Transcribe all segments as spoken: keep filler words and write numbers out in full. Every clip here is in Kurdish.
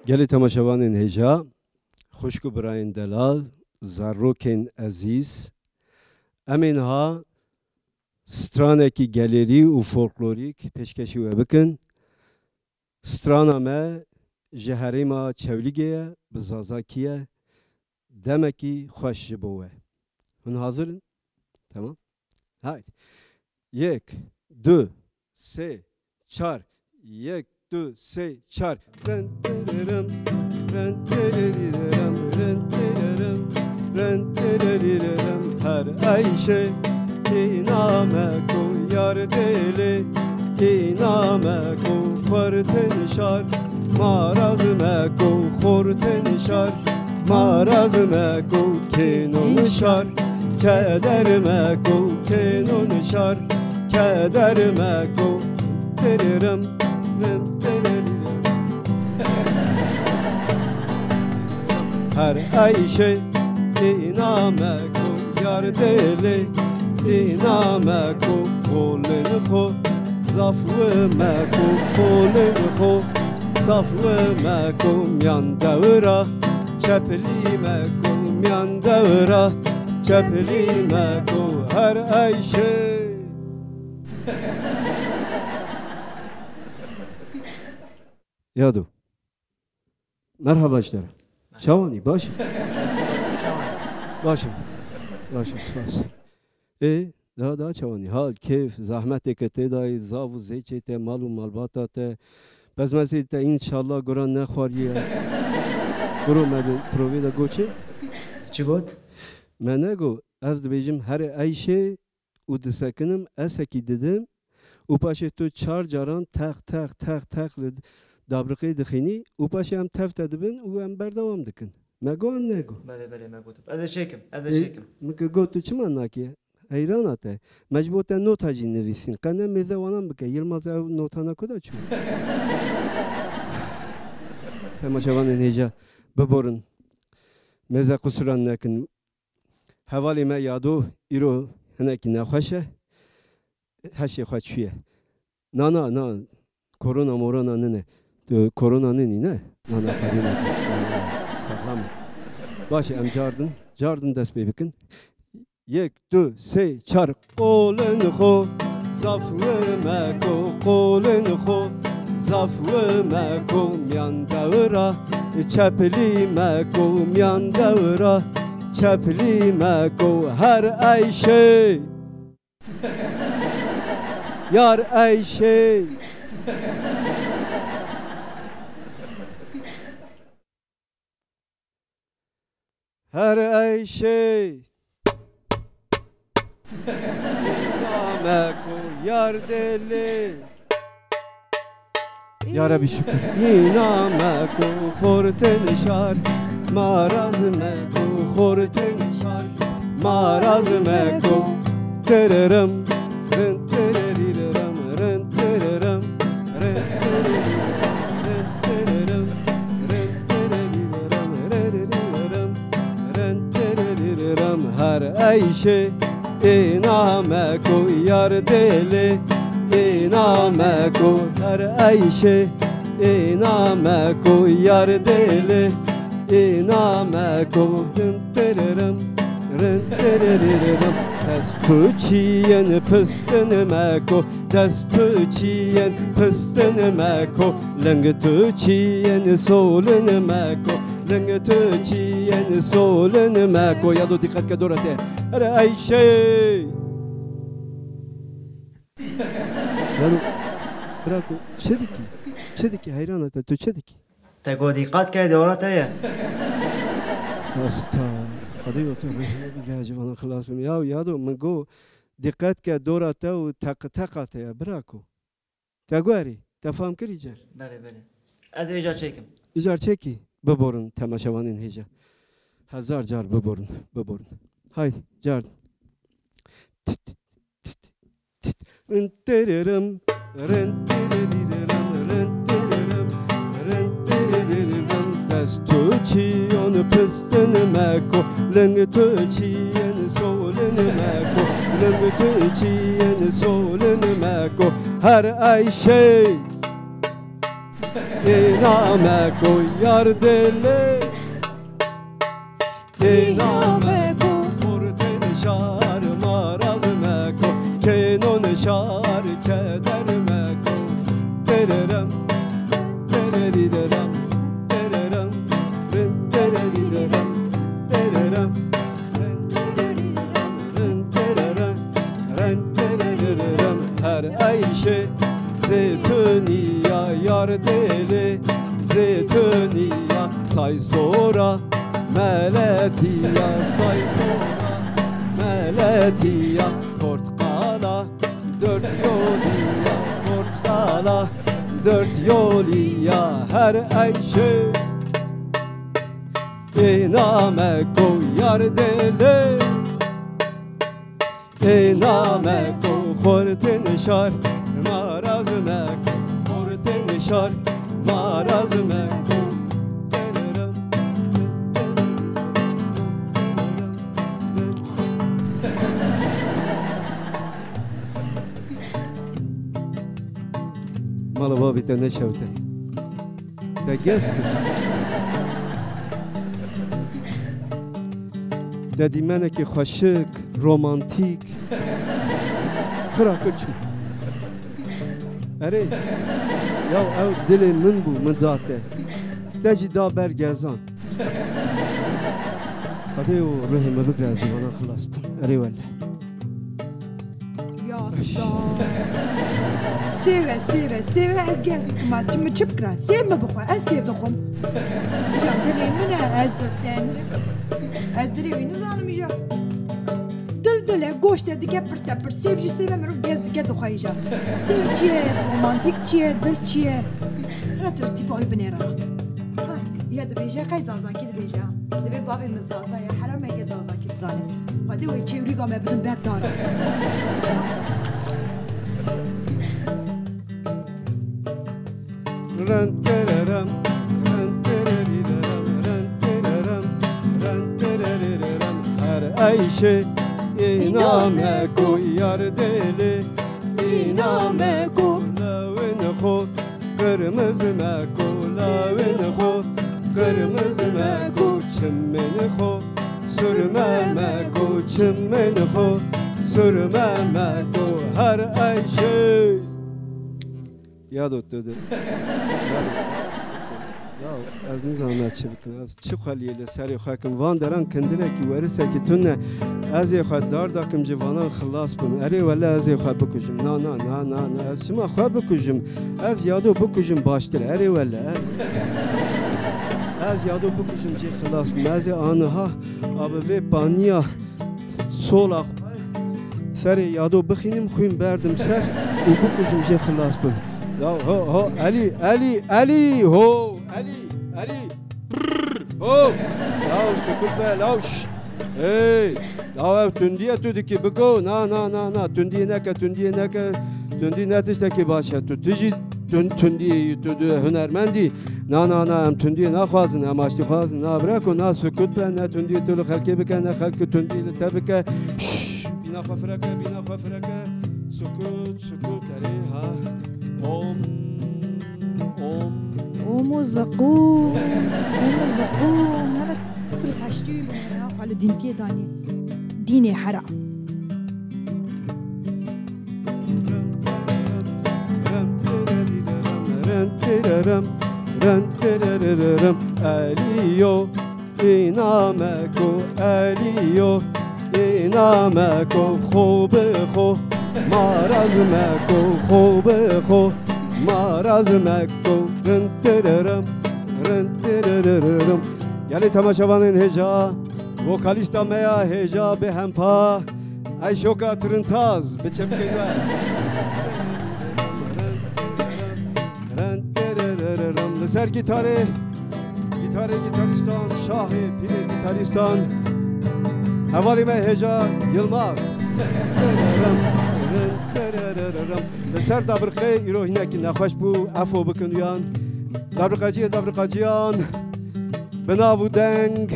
Gelê temaşevanên hêja, xwişk û birayên delal, zarokên ezîz, em ê niha stranekî gelêrî û folklorîk pêşkêşî we bikin. Strana me ji herêma Çewlîgê ye, bi zazakî ye. Demekî xweş ji bo we. Hûn hazir in? Tamam. Haydi. Yek, du, sê, çar. Yek, du, sê, çar. Rin tiririm, rin tiriririm, rin tiririm, rin tiriririm. Her eyşê hîna me ku yar dêlê, hîna me ku xurtin şar, maraz me ku xurtin şar, maraz me ku kênûn şar, keder me ku kênûn şar, keder me ku tiririm, rim tiririm. Her eyşê hîna me ku yar dêlê, hîna me ku qolên xwe zaf we me ku qolên xwe zaf we me ku miyan dewra, çeplî me ku miyan dewra, çeplî me ku her eyşê. Yado. Merhaba ji te re. Çawanî, baş î? Baş im. Baş im, spas. Ê, daha, daha çawanî? Hal, kêf, zehmetê ke tê dayî, zav û zêçê te, mal û malbata te, pezmezê te înşallah guran nexwariye. Guro me di provê de got çi? Çi got? Me nego, ez dibêjim herê eyşê, û disekinim, esekî didim û paşê tu çar caran teq, teq, teq, teq li dabriqê dixînî û paşê em tev te dibin û em berdewam dikin. Me got an nego? Belê, belê, me got. Ez ê çêkim, ez ê Ê, çêkim. Min ke got tu çima nakî? Heyrana te. Me ji bo te nota jî nivîsîn. Qe ne mêze wanan bike. Yilmaz ew notana ku de çû? Temaşevanên hêja biborin. Mêze qusuran nekin. Hevalê me Yado îro hinekî nexweş e. Heşê xwe çûye. Na, na, na. Korona morona nine. Tu korona ninî ne? Na, na, xwedî neke. Sexlam e. Baş e, em cardin. Cardin dest pê bikin. Yek, du, sê, çar. Qolên xwe zaf we me ku, qolên xwe zaf we me ku miyan dewra, çeplî me ku miyan dewra, çeplî me ku her eyşê. Yar eyşê. Her eyşê. Hîna me ku yar dêlê. Ya Rebî şükür. Hîna me ku xortin şar, maraz me ku xortin şar, maraz me ku tiririm, rin tiriririm, rin tiririm. Her eyşê êna me ku yar dêlê, êna me ku her eyşê êna me ku yar dêlê, êna me ku rin tiririm, rin tiriririm. Dest tu çiyên pistin me ku Dest tu çiyên pistin me ku, ling tu çiyên solin me ku, ling tu çiyên solin me ku. Ya do dîqet ke dora te. Here eyşê. Ya do, bira ku, çi dikî? Çi dikî? Heyran e te, tu çi dikî? Te got dîqet ke dora te ye. Asta. Xwedê got tu rihne bigre ji vana xilas bim. Ya, ya do min got dîqet ke dora te û teqiteqa te ye, bira ku. Te guherî, te fam kirî cer. Belê, belê. Ez ê îcar çêkim. Îcar çêkî, biborin temaşevanên hêja. Hezar car biborin, biborin. Haydi, car. Tit, tit, tit. Rin tiririm, rin tiriririm, rin tiririm, rin tiriririm. Dest tu çiyon pistin me ko, ling tu çiyen solin me ko, ling tu çiyen solin me ko. Her eyşê. Ê nameko yar dilê, ê nameko xortên şar, maraz meko kênon şar, keder meko. Tererem, tererireram, tererem, tererireram, tererem. Her eyşê zêtuniya yar dêlê, zêtuniya say sora meletiya, say sora meletiya, portqala dört yoliya, portqala dört yoliya. Her eyşê ê nameko yar dêlê. Ê nameko xortên şar, maraz meko xortên şar, maraz meko. Mala bavê te neşewte. Te gez kir. Te dîmenekî xweşik, romantîk. Xira kir çi? Erê, ya ew dilê min bû, min da te. Te jî da ber gezan. Xwedê û ruhê min bigre, ez ê vana xilas bim. Erê wele. Ya sta. Sêve, sêve, sêve ez gez dikim, ez çi, min çi bikira? Sêv min bixwe, ez sêv dixwim. Îja dilê min e, ez dil ten. Ez dilê wî nizanim îja. Dil dil e, goşt e, dike pirt e pirt. Sêv jî sêv e, mirov gez dike dixwe îja. Sêv çi ye, romantîk çi ye, dil çi ye? Hira tu li tîpa wî binêre. Ha, îja dibêje, qey zazakî dibêje. Dibê bavê min Zaza ye, heram e, gê zazakî dizane. Xwedê wê çêwlîga me bidin ber dara. Ren tererem, ren tererireram, ren tererem, ren tererireram. Her eyşê ê nameko yar dêlê, ê nameko lewên xo. Qirmiz meko lawên xo, qirmiz meko çimên xo, surme meko çimên xo, surme meko her eyşê. Ya do tu de. Ya, ya ez nizanim ez çi bikim. Ez çi xweliyê li serê xwe kim? Van deran kindirekî werisekî tune. Ez ê xwe dar dakim ji vanan xilas bim. Erê wele ez ê xwe bikujim. Na, na, na, na, na. Ez çima xwe bikujim? Ez yado bikujim baştir. Erê wele. Ez yado bikujim jê xilas bim. Ez ê aniha a bi vê paniya sola xwe serê yado bixînim, xwîn berdim ser û bikujim jê xilas bim. Ya ho, ho, Elî, Elî, Elî, ho, Elî, Elî. Brrr, ho. Law sukut be, law, şşt. Hey, law ev tundiye tu dikî biko. Na, na, na, na, tundiyê neke, tundiyê neke. Tundî ne tiştekî baş e. Tu tijî tun-, tundiyê yî, tu du-, hunermendî. Na, na, na, em tundiyê naxwazin, em aştî xwazin. Na, bireko, na, sukut be, ne tundiyê tu li xelkê bike, ne xelkê tundiyê li te bike. Şşş, bîna xwe fireke, bîna xwe fireke. Sukut, sukut, erê, ha. Om, om. Omo zeqûm, omo zeqûm. Hele tu li teştî bûne ya, xwe li dîntiyê danî. Dînê hera. Elîyo, îna me ku Elîyo, îna me ku xo bi xo, maraz me ku xo bi xo, maraz me ku rin tiririm, rin tiririm. Gelê temaşevanên hêja, vokalîsta me ya hêja bê hempa, Eyşoka Tirintaz bi çepkê we. Li ser gîtarê, gîtarê gîtarîstan, şahê pîrê gîtarîstan, hevalê me hêja Yilmaz. Li ser dabirqê îro hinekî nexweş bû, efo bikin yan. Dabirqeciyê dabirqeciyan. Bi nav û deng.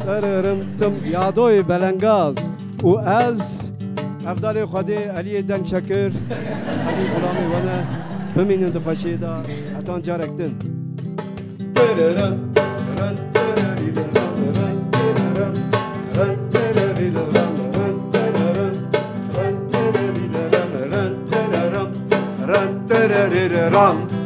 Tiririm tim, Yadoyê Belengaz û ez, hevdalê Xwedê Eliyê Dengçekir, Elî Xulamê we ne, bi Bimînin di xweşiyê de, hetan carek din. Ram.